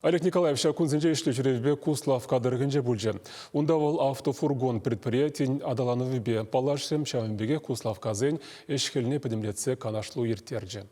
Олег Николаев ҫак кунсенче ӗҫлӗ ҫӳревпе Куславкка тӑрӑхӗнче пулчӗ. Унта вӑл автофургон предприятин аталанӑвӗпе паллашрӗ, ҫавӑн пекех куславккасен ӗҫ-хӗлне пӗтӗмлетсе канашлу ирттерчӗ.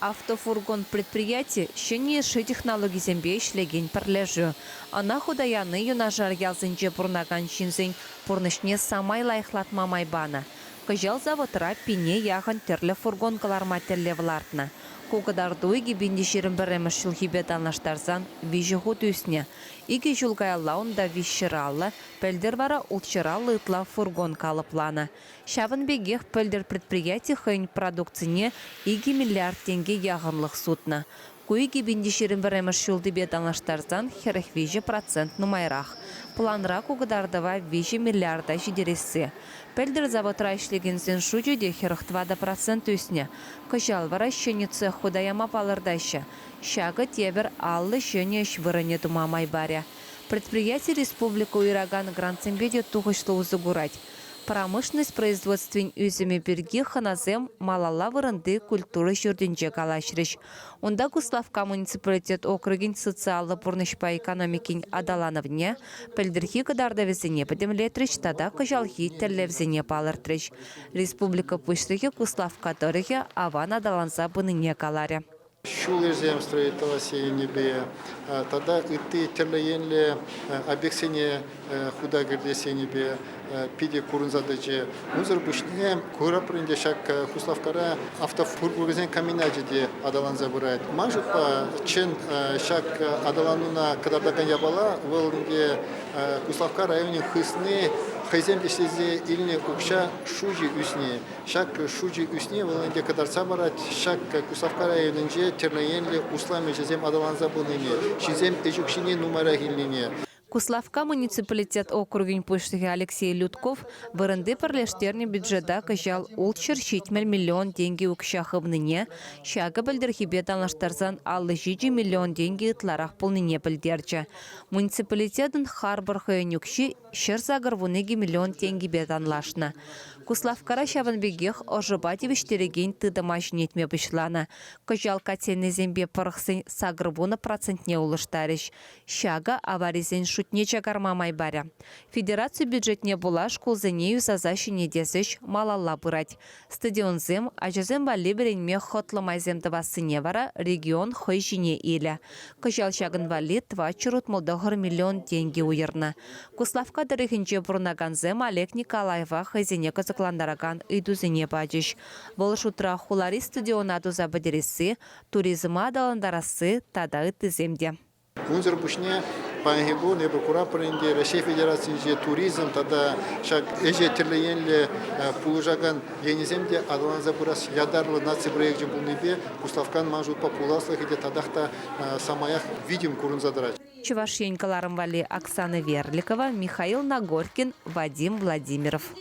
Автофургон предприяти ҫӗнӗ йышши технологисемпе ӗҫлекен пӗрлешӳ. Ӑна хута яни юнашар ялсенче пурӑнакан ҫынсен пурнӑҫне самай лайӑхлатма май панӑ. Кӑҫал заводра пине яхӑн тӗрлӗ фургон кӑларма тӗллев лартнӑ. Ку кӑтарту 2021 ҫулхипе танлаштарсан виҫӗ хут ӳснӗ. Икӗ ҫул каялла унта виҫҫӗраллӑ, пӗлтӗр вара ултҫӑраллӑ ытла фургон калӑпланӑ. Ҫавӑн пекех пӗлтӗр предприяти хӑйӗн продукцине 2 миллиард тенке яхӑнлӑх сутнӑ. Ку 2021 ҫултипе танлаштарсан 43% нумайрах. Планра ку кӑтартӑва 3 миллиарда ҫитересси. Пӗлтӗр заводра ӗҫлекенсен шучӗ те 44% ӳснӗ. Кӑҫал вара ҫӗнӗ цех хута яма палӑртаҫҫӗ. Ҫакӑ тепӗр 50 ҫӗнӗ ӗҫ вырӑнӗ тума май парӗ. Предприяти республика уйӑракан грантсемпе те тухӑҫлӑ усӑ курать. Промышленность производствин ӳсӗмӗ пирки хӑнасем малалла вырӑнти культура ҫуртӗнче калаҫрӗҫ. Унта Куславкка муниципалитет округӗн социаллӑ пурнӑҫпа экономикин аталанӑвне, пӗлтӗрхи кӑтартӑвӗсене пӗтӗмлетрӗҫ тата кӑҫалхи тӗллевсене палӑртрӗҫ. Республика Пуҫлӑхӗ Куславкка тӑрӑхӗ аван аталанса пынине каларӗ. Ҫул-йӗрсем строительство енӗпе тата ытти тӗрлӗ енлӗ объектсене хута кӗртес енӗпе питӗ курӑнса тӑчӗ. Унсӑр пуҫне куратпӑр ӗнтӗ ҫак Куславккара автофургурсен комбиначӗ те аталанса пырать. Ман шутпа, чӑн ҫак аталануна кӑтартакан япала вӑл ӗнтӗ Куславкка районӗн хысни хӑйсем ӗҫлесе илнӗ укҫа шучӗ ӳсни. Ҫак шучӗ ӳсни вӑл ӗнтӗ кӑтартса парать, ҫак Куславкка районӗнче тӗрлӗ енлӗ услам ӗҫӗсем аталанса пынине, ҫынсем ӗҫ укҫине нумайрах илнине. Куславкка муниципалитет округӗн пуҫлӑхӗ Алексей Людков вырӑнти пӗрлештернӗ бюджета кӑҫал 670 миллион тенкӗ укҫа хывнине, ҫакӑ пӗлтӗрхипе танлаштарсан 57 миллион тенкӗ ытларах пулнине пӗлтерчӗ. Муниципалитетӑн харпӑр хӑйӗн укҫи 182 миллион тенкӗпе танлашнӑ. Куславккара ҫавӑн пекех ӑшӑпа тивӗҫтерекен тытӑма ҫӗнетме пуҫланӑ. Кӑҫал котельнӑйсемпе пӑрӑхсен 80 процентне улӑштарӗҫ. Ҫакӑ аварисен шутне чакарма май парӗ. Федераци бюджетне пула шкулсене юсаса ҫӗнетес ӗҫ малалла пырать. Стадионсем ачасем валли вӗренме хӑтлӑ майсем тӑвассине вара регион хӑй ҫине илӗ. Кӑҫал ҫакӑн валли 469 миллион тенкӗ уйӑрнӑ. Куславкка тӑрӑхӗнче пурӑнакансем Олег Николаева хӑйсене кӑсӑклантаракан ыйтусене пачӗҫ. Вӑл шутра хулари стадиона туса пӗтересси, туризма аталантарасси тата ыттисем те. Унсӑр пуҫне паянхи кун эпир куратпӑр ӗнтӗ Раҫҫей Федерацийӗнче туризм тата ҫак ӗҫе тӗрлӗ енлӗ пулӑшакан енӗсем те аталанса пырас ятарлӑ наци проекчӗ пулнипе Куславккан ман шутпа пуласлӑхӗ те татах та самаях витӗм курӑнса тӑрать. Чӑваш Ен кӑларӑм валли Оксана Верликова, Михаил Нагоркин, Вадим Владимиров.